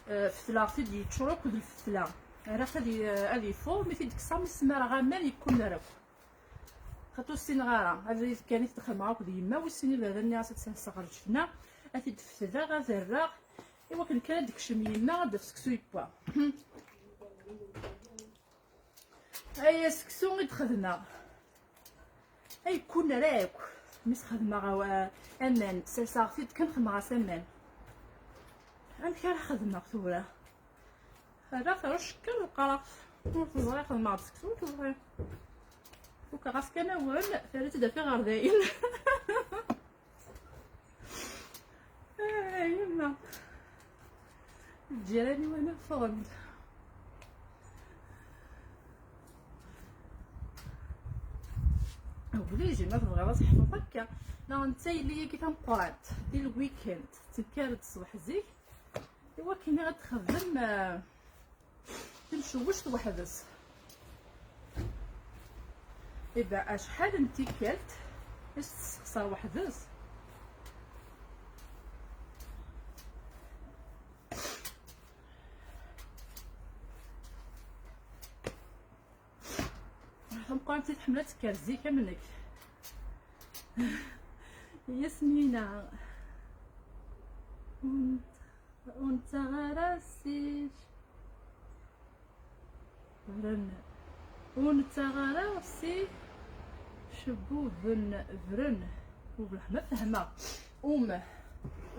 Eh, fetleɣ-t-id yeččur akk d lfetla. Rriɣ-t ad y-, ad yeffeɣ, mi t-id-kkseɣ, mi smareɣ aman, yekkuner akk. Xaṭi ur ssineɣ ara. Abrid kan i t-xedmeɣ akked yemma, wissen iberdan-nni as ad t-serseɣ ɣer lǧefna, ad t-id-fetleɣ, ad rreɣ, i wakken kan ad d-tekcem yemma, ad d-taf seksu yewwa. Aya seksu i d-xedmeɣ. Ay kunner akk. Mi s-xedmeɣ awa-, aman, serseɣ-t-id kan xedmeɣ-as aman. Amek ara xedmeɣ tura? Rriɣ ɣer ucekker, qqareɣ ur teẓri, xedmeɣ-d seksu ur teẓri. Fukeɣ-as kan awal, terra-tt-id ɣer dayen. Ah, yemma. Lǧiran-iw ana ffɣen-d. Obligé, ma tebɣiḍ ad teḥfeḍ akka. Neɣ netta yelli-agi tameqqrant, di lweekend, tekker-d ṣṣbeḥ zik, i wakken ad txeddem, eh, timcewwect weḥd-s. Iba acḥal n tikkelt i s-tesseqsa weḥd-s. Tameqqrant i tḥemmel ad tekker zik am nekk. Yasmina. Ur nettaɣ ara si bren. Ur nettaɣ ara si cebbuben bren. Webleḥ ma fehmeɣ. Um.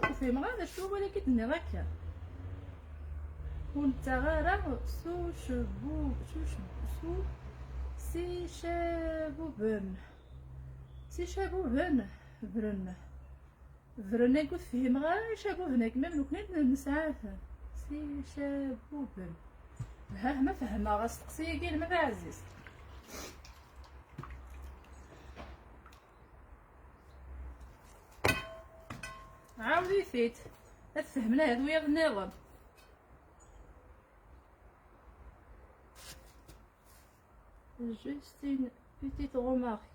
Ur fhimeɣ ara d acu wawal-agi d-tenniḍ akka. Ur nettaɣ ara su cebbu-, su cebbu-, su si cabuben. Si cabuben bren. Bren-agi ur t-fhimeɣ ara, icabuben-agi, ma d nekkni nesɛa-ten. Si icabuben. Ha, ma fehmeɣ asteqsi-agi, lma taɛzizt. Ɛawed-it-id. Ad tfehmen ahat wiyaḍ nniḍen. Juste une petite remarque.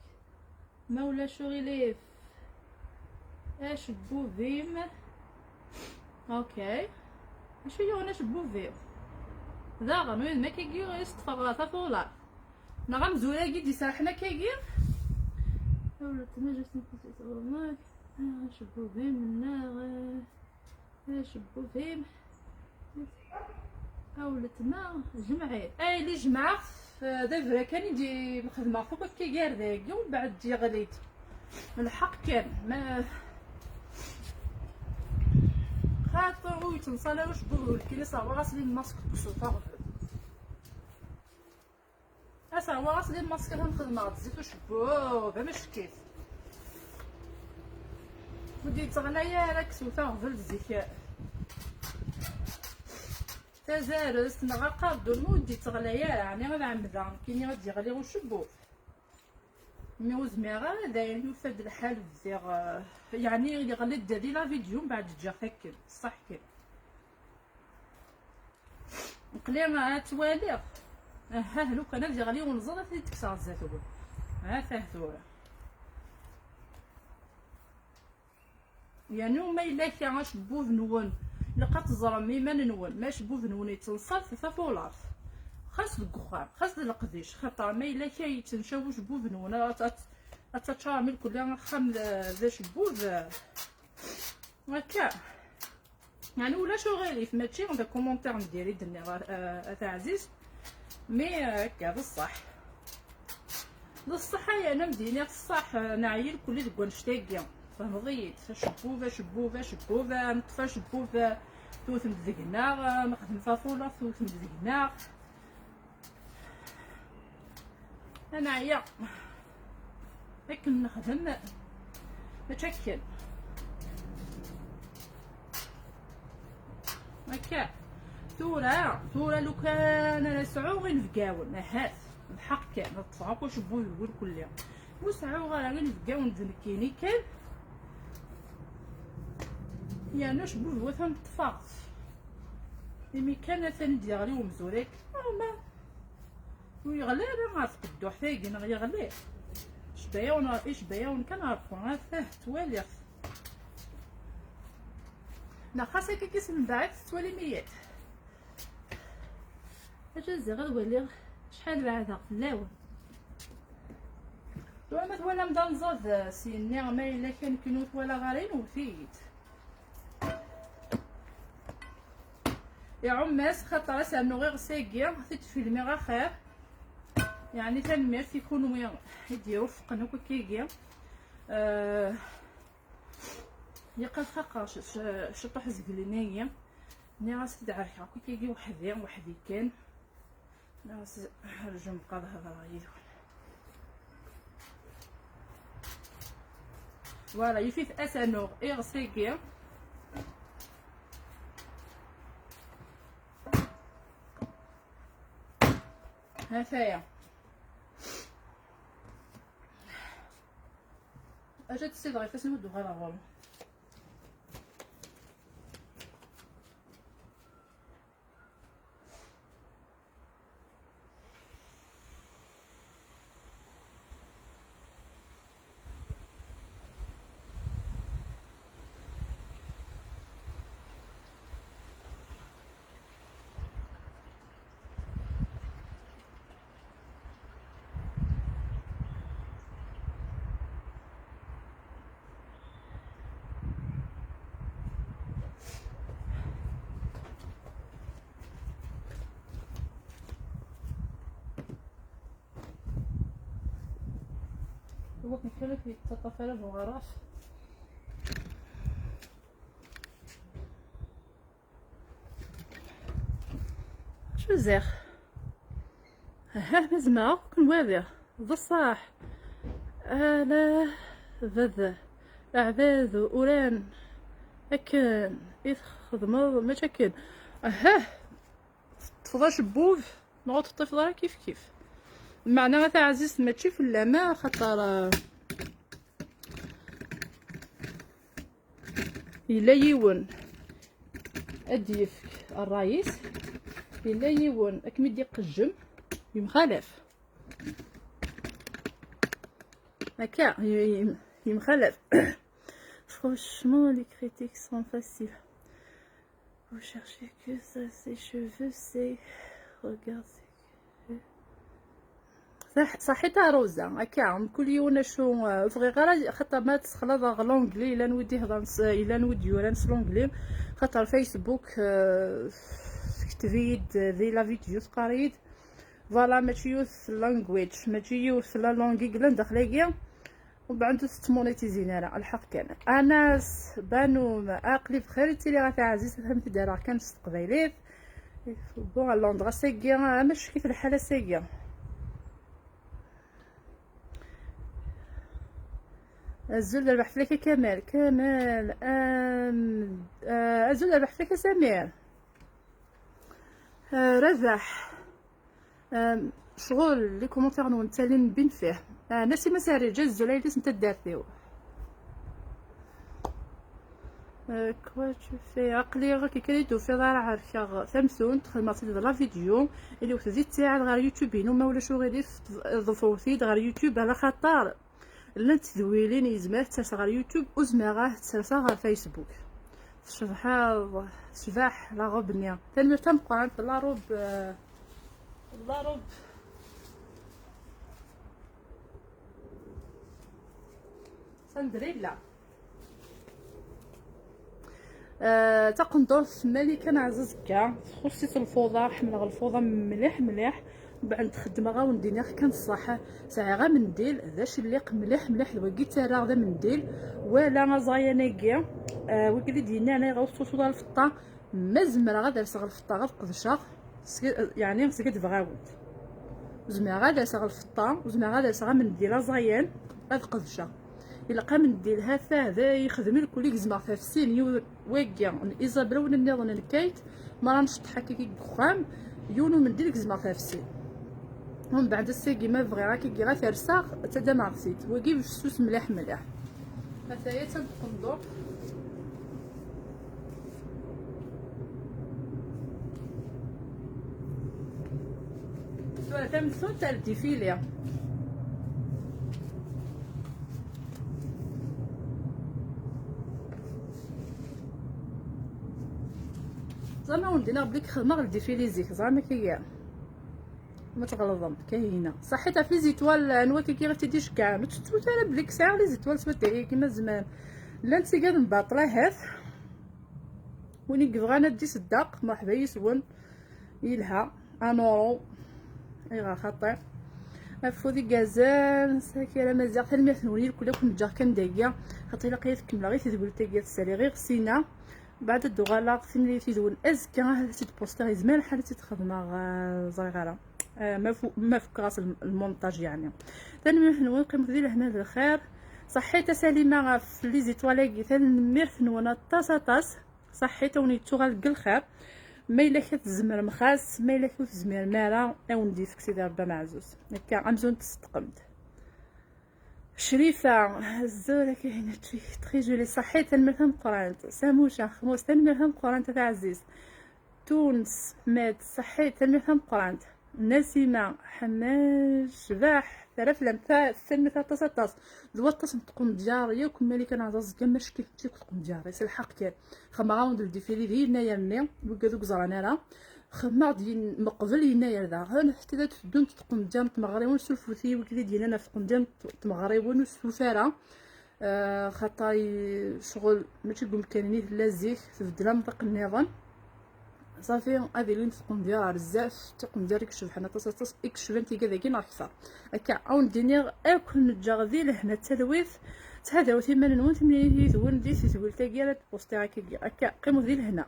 Ma ulac aɣilif. Acebbub-im. Ok. Acu yuɣen acebbub-im? Daɣen, wid makkagi i s-ṭṭfeɣ tafulaḍt. Neɣ amzur-agi d-iserḥen akkagi? Ula d ma juste une petite remarque. Ah, acebbub-im, neɣ, eh, Acebbub-im. A weltma, jemɛi. Ay, li jemɛeɣ, eh, d abra kan i d-mxedmeɣ akk akka gar dagi, u mbeɛd yeɣli-d. Lḥeqq kan, ma xaṭi ur yettenṣal ara ucebbub ur nekkini sɛewɣ-as li lmask deg usufaɣ. Aserwal-as di lmask ad xedmeɣ-d zzit ucebbub, amackit. Ur d-yettɣlay ara, kkseɣ-t aɣbel zik. Tazarest neɣ aqerdun ur d-yettɣlay ara, ɛni ad ɛemmdeɣ nekkini ad d-yeɣli ucebbub? Mi ur zmireɣ ara, dayen yufa-d lḥal bdiɣ, eh, yeɛni yeɣli-d di la vidéo, mbeɛd ǧǧiɣ-t akken, ṣṣeḥ kan. Aql-i ad ttwaliɣ. Ahah, lukan ad yeɣli unẓar, ad t-id-kkseɣ zdat-wen. Ha-t-ah tura. Yernu ma yella kra acebbub-nwen, ilaq ad teẓrem iman-nwen. Ma acebbub-nwen yettenṣal, tafulaḍt. Xas deg uxxam, xas d leqdic, xaṭer ma yella kra yettencaw ucebbub-nwen, ad, ad, ad taččarem irkelli axxam d, d acebbub, akka. Yeɛni ulac uɣilif, mačči d akumuntir n diri d-nniɣ a, a, a taɛzizt, mi, eh, akka, d ṣṣeḥ. D ṣṣeḥ, ay, ad am-d-iniɣ ṣṣeḥ, eh, neɛya irkelli deg wannect-agi. Tfehmeḍ-iyi-d? Acebbub, acebbub, acebbub, eh, neṭṭef acebbub, eh, tewtem-d deg-neɣ, eh, nexdem tafulaḍt, tewtem-d deg-neɣ. Ad neɛya. Akken nexdem, mačči akken. Akka. Tura, tura lukan ara sɛuɣ inebgawen, ahat. D lḥeqq kan, ad ṭṭfeɣ akk acebbub-iw irkelli. Ur sɛuɣ ara inebgawen d nekkini kan. Yerna acebbub bu-t-an ṭṭfeɣ-t. Imi kan atan i d-yeɣli umzur-agi, ama ur yeɣli ara ɣer tqedduḥt-agi neɣ yeɣli. Icebba-yawen, icebba-yawen kan ɣer uxxam, atah, ttwaliɣ-t. Neɣ xas akka kis mbeɛd tettwalim-iyi-d. Aǧa ziɣ ad waliɣ acḥal beɛdeɣ fell-awen. Tura ma twalam d anẓad, eh, s-yenni ma yella kan kenwi twala ɣer-i, wwet-iyi-d. Iɛumm-as, xaṭer ad s-rnuɣ iɣes-agi, ad t-id-filmiɣ axir. Yeɛni tanemmirt i kunwi i d-irufqen akk akkagi. Eh, Yeqqel xaqeɣ c-, c-, ciṭuḥ zeglen-iyi. Nniɣ-as ad ɛerkeɣ akk akkagi weḥd-i, weḥd-i kan. Nniɣ-as rjum bqaw ad hedreɣ yid-wen. Voilà, yif-it ad s-rnuɣ iɣes-agi. Ha-t-aya. Aja tessideɣ ifassen-iw ad d-uɣaleɣ ɣur-m. Iwakken kan ur k-yettaṭṭaf ara buɣaraf. Acu ziɣ? Aha, ma zemreɣ akk ken-waliɣ. D ṣṣaḥ. Ala, bad, aɛbad uran. Akken i txedmeḍ, mačči akken. Aha, teṭṭfeḍ acebbub, neɣ ur teṭṭifeḍ ara kif kif. Meɛna a taɛzizt mačči fell-am, axaṭer, ah, yella yiwen ad d-yefk ṛṛay-is, yella yiwen ad kem-id-iqejjem, yemxalaf. Akka, y-, y-, yemxalaf. Franchement, les critiques sont faciles. Vous cherchez que ça, ses cheveux, c'est, regarde, c'est que Saḥ-, saḥit a Rosa, akka, mkul yiwen acu, eh, ur bɣiɣ ara, xaṭer ma tessexlaḍeɣ l'anglais, yellan wid ihedren s, yellan wid yuran s l'anglais, xaṭer Facebook, eh, tekteb-iyi-d di la vidéo, teqqar-iyi-d, voilà, mačči yiwet language, mačči yiwet la langue i yellan daxel-agi. Umbeɛd ur tettmonitizin ara, lḥeqq kan. Anas Banum, aql-i bxir, i ttiliɣ a taɛzizt, ad am-t-id-rreɣ kan s teqbaylit. Bon, Londres ass-agi, amack-it lḥal ass-agi. Azul d rrbeḥ fell-ak a Kamal. Kamal, am, ah, azul d rrbeḥ fell-ak a Samir. Ah, Rabaḥ. Am, ccɣel, les commentaires-nwen ttalin bin fih. Ah, Nasima Sarij, azul a yelli-s n taddart-iw. Ah, quoi tu fais? Aql-i akka kan i d-tufiḍ ara ɛerkeɣ tamtunt, xedmeɣ-tt-id d la vidéo, ili-wet di ttiɛad ɣer YouTube-inu, ma ulac uɣilif, ḍefret-iyi-d ɣer YouTube, ala xaṭer llant tedwilin yezmer ad tt-serseɣ ɣer YouTube, ur zmireɣ ad tt-serseɣ ɣer Facebook. Tcebḥeḍ, tecbeḥ la robe-nni. Tanemmirt tameqqrant, la robe, euh, la robe Sandrilla. Ah, taqendurt Malika n Ɛziz akka, txuṣṣ-itt lfuḍa, ḥemmleɣ lfuḍa mliḥ mliḥ. Mbeɛd xeddmeɣ-awen-d, iniɣ kan ṣṣeḥ, sɛiɣ amendil d acelliq mliḥ mliḥ, d wagi ttarraɣ d amendil, wala aẓayan-agi, ah, wigi i d-yennan ayɣer ur tettlusuḍ ara lfeṭṭa, ma zemreɣ ad alseɣ lfeṭṭa ad qedceɣ, seg-, yeɛni skaddbeɣ-awen-d. Ur zmireɣ ad alseɣ lfeṭṭa, ur zmireɣ ad alseɣ amendil aẓayan ad qedceɣ. Ilaq amendil, ha-t-ah, da yexdem lkul, i gezmeɣ tafsin, yiwen wagi n Isabel, win nniḍen n Kate, mi ara nceṭṭeḥ akka deg uxxam, yiwen umendil i gezmeɣ tafsin. Umbeɛd ass-agi ma bɣiɣ akka ad t-rseɣ, ttaddameɣ-t-id. Wagi fessus mliḥ mliḥ. Ataya d taqendurt. Tamsunt ar défilé. Ẓer ma wen-d-iniɣ belli xedmeɣ le défilé zik, ẓer ma kaya. Ma tɣelḍem, kahina. Ṣaḥit ɣef les étoiles, anwa kiki ɣef t-id-iceggɛen. Ur tettut ara belli sɛiɣ les étoiles s wadda-agi ma zman. Llant tigad n baṭel ahat. Win i yebɣan ad d-iṣeddeq, merḥba yis-wen. Yelha. Un euro. Ayɣer xaṭi? Afud igerrzen, sakira Maziɣ, tanemmirt-nwen i lekul akk neǧǧeɣ kan dagi. Xaṭi ilaq ad kemmleɣ i tedwilt-agi ad saliɣ iɣsina. Beɛd ad d-uɣaleɣ timlilit yid-wen azekka, ahat ad tt-id-postiɣ, yezmer lḥal ad tt-id-xedmeɣ, eh, ẓriɣ ara. Eh, ma fu-, ma fukkeɣ-as lm-, lmontaj, yeɛni. Tanemmirt-nwen, qqimet di lehna d lxir. Ṣaḥḥit a Salima ɣef les étoiles-agi, tanemmirt-nwen aṭas, aṭas. Ṣaḥḥit, a wen-yettuɣal deg lxir. Ma yella kra tzemrem xas, ma yella kra ur tezmirem ara, a wen-d-yefk Sidi Rebbi ameɛzuz. Akka, amzun tṣeddqem-d. Crifa, azul, akka, très jolie. Ṣaḥḥit, tanemmirt tameqqrant. Samuca, Xmus, tanemmirt tameqqrant a taɛzizt. Tunes, Med, ṣaḥḥit, tanemmirt tameqqrant. Nasima, Ḥemmaj, Cbaḥ, Taraflamt, ta-, tanemmirt aṭas, aṭas. D waṭas n tqendyar yakk, Malika Nɛaẓ aẓekka, mačči kif yakk tqendyar, s lḥeqq kan. Xedmeɣ-awen-d le défilé d yennayer-nni, wigad ur yeẓran ara. Xedmeɣ-d yin-, meqbel yennayer daɣen, ḥtila d-teddunt tqendyar n tmeɣriwin, sulfut-iyi wigad i d-yennan ɣef tqendyar n t-, tmeɣriwin, ur stut ara. Eh, xaṭer i-, ccɣel mačči deg umkan-nni tella zik, tbeddel amḍiq nniḍen. Ṣafi, ad ilint tqendyar ar zdat, tiqendyar i icebḥen aṭas, aṭas, i icebḥen tigad-agi neɣ kter. Akka, a wen-d-iniɣ, akk neǧǧeɣ di lehna d talwit, ttḥadaret iman-nwen, timlilit yid-wen di tedwilt-agi ara d-postiɣ akkagi. Akka, qqimet di lehna.